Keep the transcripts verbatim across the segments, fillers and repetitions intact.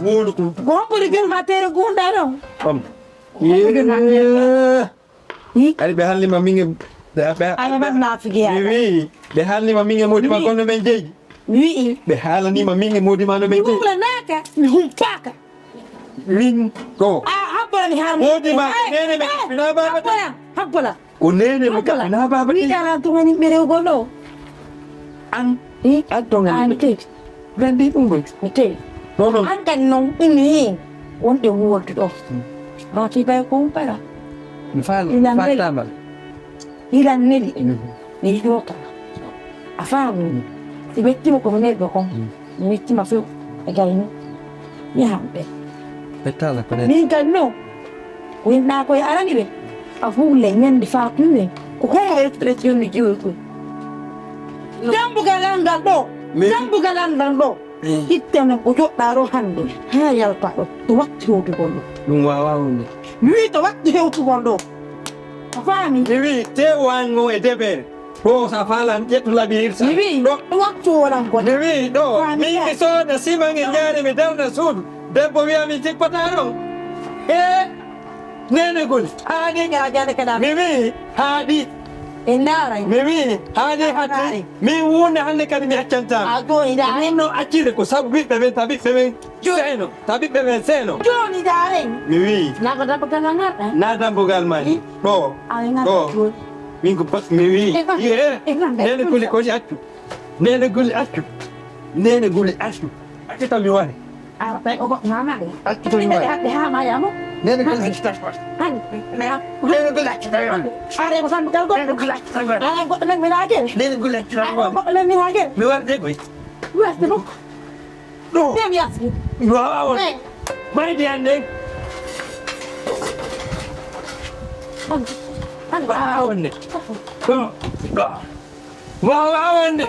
Wowlu ɗum. Ko hombo ɓuri joom ha tere gonɗa ɗon? Ɗum. Yee. Hi? Ari ɓe haalnima min e, ɓe, ɓe, Ala man naafiki mi yaɗa. Wi, ɓe haalnima min e Modi ma Wi. Kono men jeyi. Mi wi'i. Ɓe haalanima min e Modi ma no men jeyi. Mi wowlanaaka, mi humpaaka. Min ɗo. A habbola mi haa Modi ma, eh, nene men, eh, mi na baba. Habbola, habbola. Ko nene mo ka na baba. Mi dara to woni ɓe rewgol ɗo. An, eh, an to ngani. An te. Gandi ɗum ɗon. Mi te. Ɗo ɗon. An kan non, imi wonde wuwolde ɗo. Hmm. Roti bay ko para. Mi faal, ina faal neli. Tamal. Ina neli. Mhm. Mi yiɗoka. A faami? Mm. Si mettima ko mi neɗɗo kon. Mm. Mi mettima few. E gayni. Mi hamɓe. Pettala ko ne. Min kan no. Winna ko e arani ɓe. A fuule ñande fatuwe. Ko homo expression mi jiwoy ko. Dambugal an ngal ɗo. Mi dambugal an ngal ɗo. Eh. Ittana ko joɗɗa ɗo hannde, haa yalta ɗo, to waktu hewtugol ɗo. Ɗum waawaa wonde. Mi wi'i to waktu hewtugol ɗo. A faami? Mi wi'i, teew an ngon e debere. Ɗo, so a faalan, ƴettu laɓi irsa. Mi wi'i, ɗo. To waktu wonan ko. Mi wi'i, ɗo, faami min ya. Mi sooda siman e jaare, mi darna suudu. Debbo wi'a mi jippataa ɗon. Eh? Nene Guli. Haaɗi kala jande kala. Mi wi'i haaɗi. E ndaara. Mi wi'i haaɗi hatti. Min wonde hannde kadi mi accanta. A ɗo e ndaara. Min no accire ko sabu ɓiɓɓe men, ta ɓiɓɓe men. Jo- Seeno. Ta ɓiɓɓe men seeno. Jooni ndaaren. Mi wi'i. Na ko dambugal ngal ɗa? Na dambugal ma. I? Ɗo. Ay, ngal ɗo. Jooni. Min ko bas mi wi'i. E, e, e, e, nene Guli ko accu. Nene Guli accu. Nene Guli accu. Accu tan mi wari. Awa, ɓay o goɗɗo mama de. Accu to mi waɗi. Haɗde haa ma yamo. Nene Guli accu tan. Hani. Nene Guli accu tan. Are ko tan gal goɗɗo. Nene Guli accu tan. Ala goɗɗo nan mi naage. Nene Guli accu tan. Ala goɗɗo nan mi naage. Mi warde koy. Warde mo. Ɗo. Tem yasde. Mi wawa on. Mayde hande. Hande. Wawa on ne. Ɗo. Ɗo. Wawa wonde.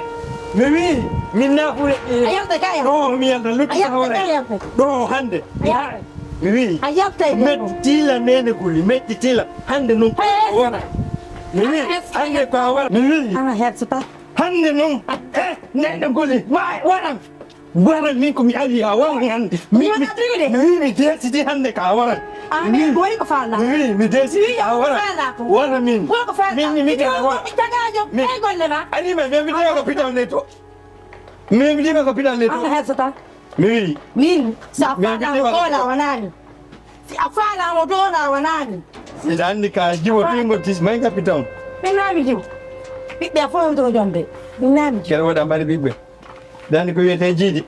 Mi wi min nafuure. A yalta ka yalta. Ɗo mi yalta lutti ka hoore. Ɗo hande. Mi wi. A yalta e metti tila nene Guli, metti tila. Hande nun ko wara. Mi wi hande ko wara. Mi wi. Ana hersata. Hande nun. Eh, nene Guli. Wa, wara. Wara min ko mi ari ha wara hande. Mi, mi, mi wi mi desidi hande ka wara. Amin, ko woni ko faala? Mi wi mi desidi ka wara. Wara min. Ko ko faala? Min mi mi ka wara. Tagajo, min. Ay golle ma. Ani ma mi mi ko pitan ne to. Mi mi ko pitan ne to. Ana hersata. Mi wi. Min sa faala ko la wanani. Si a faala mo dona wanani. Ida andi ka jiwo tingo tis mai ka pitan. Min na mi jiwo. Ɓiɓɓe fof to jombe. Min na mi jiwo. Kere wada mari ɓiɓɓe. Dani ko wiyete jiidi.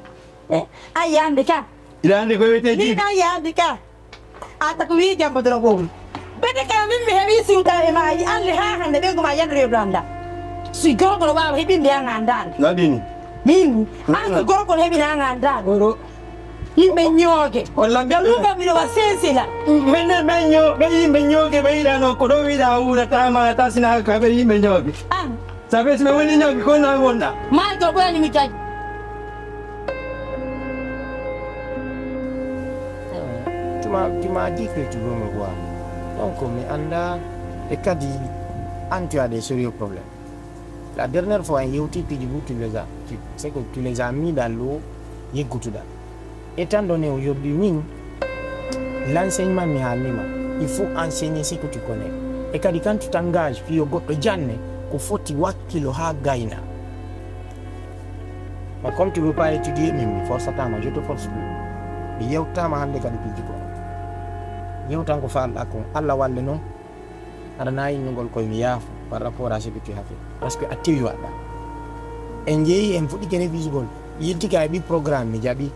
Eh, a yiyande ka. Ida andi ko wiyete jiidi. Min a yiyande ka. A ta ko wi jambo doro ɓowmi. Bete ka min mi heɓi siwta e ma yi alle ha hande ɓe goma yande reedu anda. Si gorko no wawa heɓinde an andani. Ladini. Min, an ko gorko no heɓina an andani. Oro. Yimɓe ñooge. Walla mbiya ɗum kam miɗo wa sensila. Minen ɓe ño-, ɓe yimɓe ñooge ɓe yiɗano ko ɗo wiɗa wuurata ma tasina ka ɓe yimɓe ñooge. An. Sabe si ɓe woni ñooge ko na wonɗa. Maa to ɓoyani mi jaji. Tu m'as, tu m'as dit que tu veux me voir. Donc, mi annda e kadi an tu as des sérieux problèmes. La dernière fois, en yewti piiji bu tu les as, tu, c'est que tu les as mis dans l'eau, yeggutuɗa. Étant donné aujourd'hui, min, l'enseignement mi haalnima, il faut enseigner ce que tu connais. E kadi quand tu t'engages, fiyo goɗɗo janne, ko foti wakkilo ha gayna. Mais comme tu veux pas étudier, min mi forçatama, je te force plus. Mi yewtama hande kadi piiji goɗɗo. Yewtan ko falɗa kon, Allah walle non. Aɗa na innugol koye mi yaafo par rapport à ce que tu as fait. Parce que a tewi waɗɗa. En jeeyi, en fuɗɗike refusugol. Yiltike ay ɓi programme mi jaɓi.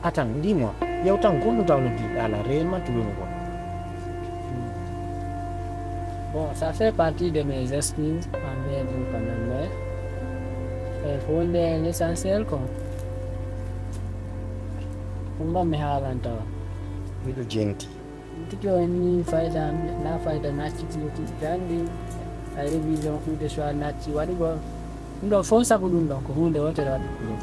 Attends, dis-moi, yewtan ko no tawno diɗɗa ala réellement tu woni kon. Bon, ça fait partie de mes excuses envers vous quand même, mais, eh, ko wonde l'essentiel ko. Ɗum ɗon mi haalanta on. Miɗo jenti. Tigi o ni fayda, na fayda na ciki, tigi kandi, ay révision, cours de soir na ci waɗugol. Ɗum ɗon fof sabu ɗum ɗon ko huunde wootere waɗi ɗum.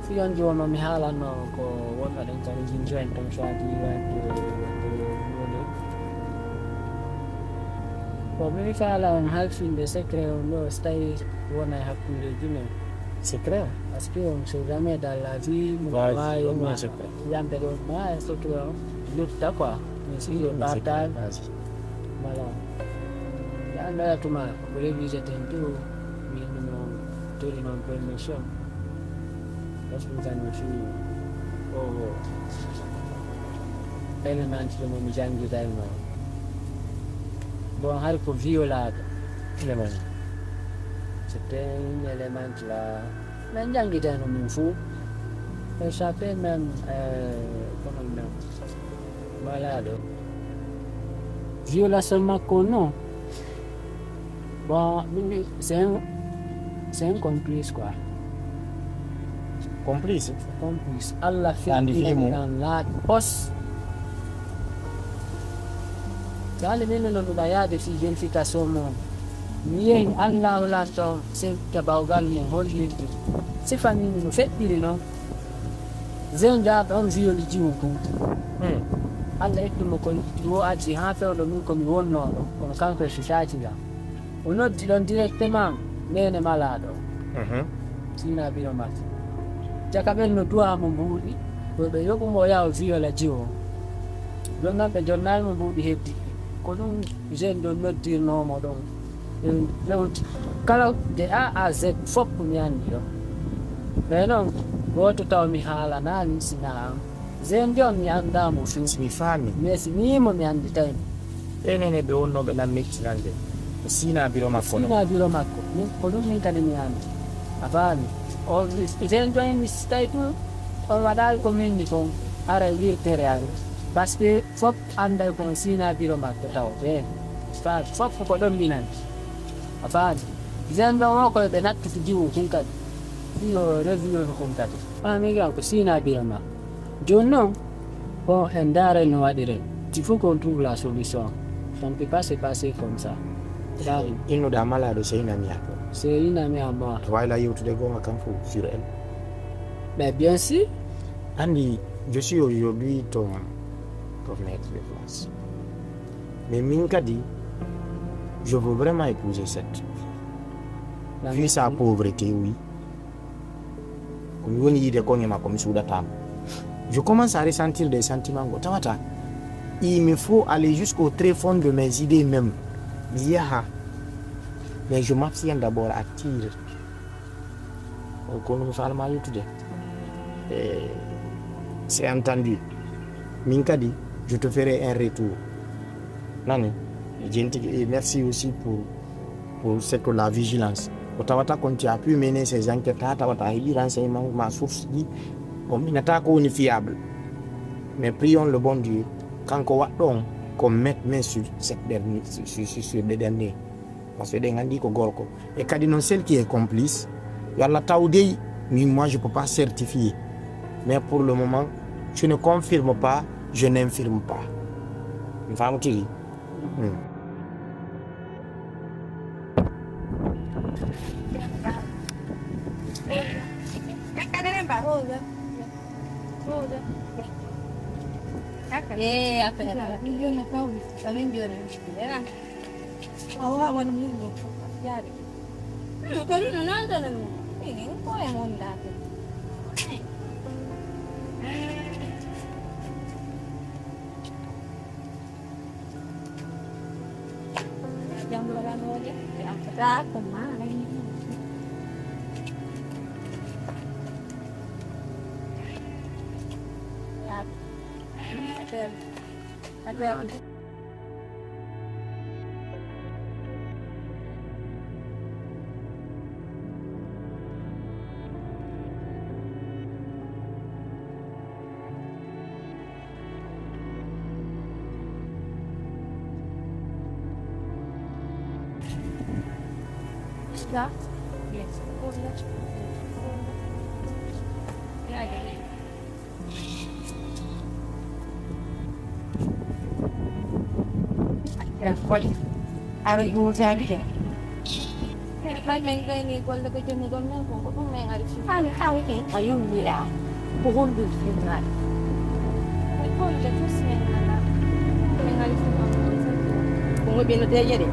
Si on jooni mi haalanno ko wonno ɗen ka révision en ɗon choisi waɗde, waɗde huunde. Ko mi faala on halfinde secret on ɗo, so tawi wona e hakkundeji men. C'est clair. Parce que on ne sait jamais dans la vie, mo Ouais, maayo c'est ma c'est clair. yamɓe ɗon ma e surtout on lutta quoi. Mais si je Mais c'est partage clair. Voilà. Ɓe anndaa tuma ko révisé ten tout, min no tori noon permission. Parce que tan mi fii o élément ɗo mo mi janngitayno. Bon, hari ko violaaɗo. Élément. C'était un élément là. Min janngitayno min fuu. Et ça fait même, euh, comment même, malade. Violation makko non. Bon, c'est un, c'est un complice quoi. Complice. Complice. Allah Andi feƴƴi himo. Tan laaɗi pos. Sali min no ɗuɗa yaade fi vérification mon. Mi yehi Allah lanto sefta bawgal mo hollirde. Sifani no feƴƴiri noon. Zen jaaɓe on violi jiwo kon. Hmm. Allah ettumo kon wo addi haa fewɗo min ko mi wonnooɗo kono kanko e sisaaji gam. O noddi ɗon directement nene malaaɗo. Mhm. Sina biro makko. Caka ɓen no duwa mo mbuuɗi. Ko ɓe yoɓumo o yaha o viola jiwo. Ɗon nan ɓe jonnaali mo mbuuɗi heddi. Ko ɗum jeune ɗon noddirnoomo ɗon. Ɓe yewti kala de A à Z fof mi anndi ɗon. Mais noon gooto taw mi haalanaani sina am. Zen ɗon mi anndaa mo fuu. Mi faami. Mais si nii mo mi annditay mo. Enen e ɓe wonnooɓe lan mettinande. Ko sina biro makko no. Sina biro makko. Min ko ɗum min kadi mi anndi. A faami. O zen ɗon mi sitay tun. On waɗaali ko min ni kon. Ara wirtere an. Parce que fof annday ko on sina biro makko taw. E faami. Fof ko ɗon minani. A faami. Zen ɗon o koye ɓe nattutu jiwu kun kadi. Iyo review kun kadi. Faami gam ko sina biro makko. Jooni noon, bon, en ndaaray no waɗiren. Il faut qu'on trouve la solution. Ça ne peut pas se passer comme ça. Faami. Innuɗaa malaaɗo sey nami a to. C'est une amie à moi. To wayla yewtude goonga kam fof sur elle. Mais bien sûr, Anndi, je suis aujourd'hui ton, ton maître de classe. Mais min kadi, je veux vraiment épouser cette. la Vu sa pauvreté, oui. Ko mi woni yiide koŋŋe makko, mi suuɗataa mo. Je commence à ressentir des sentiments ngo tawata. Il me faut aller jusqu'au très fond de mes idées même. Mi yaha. Mais je m'abstiens d'abord à tirer. Kono mi faalma yettude. Eh, c'est entendu. Min kadi, je te ferai un retour. Nani? Jenti, et merci aussi pour, pour cette, la vigilance. Ko tawata kon tu as pu mener ces enquêtes, ha tawata a heɓi renseignement ma source ji. Bon, mi nata ko woni fiable. Mais prions le bon Dieu. Kanko waɗɗo on, ko mettre main sur cette dernière, sur, sur, sur, sur le dernier. Parce que eɗen anndi ko gorko. Et kadi noon celle qui est complice, yo Allah taw dey, min moi je peux pas certifier. Mais pour le moment, je ne confirme pas, je n'infirme pas. Mi faamu tigi. Hmm. Eh, affaire. Amin joni. Awa wani min. Yaade. Hmm, ko ɗum noon tan min. Min ko e mon date. Jangoranoje. Ata ko ma. Yaade. Affaire. Affaire. Aɗa juutaade de. Hay min gayni golle ko jonnugol men ko, ko ɗum min ari fii. An, an, a yummiraa. Ko honɗum firnaade? Hay golle fof min alaa. Min ari fii on ko sabu. Ko moƴƴi no deeƴe de.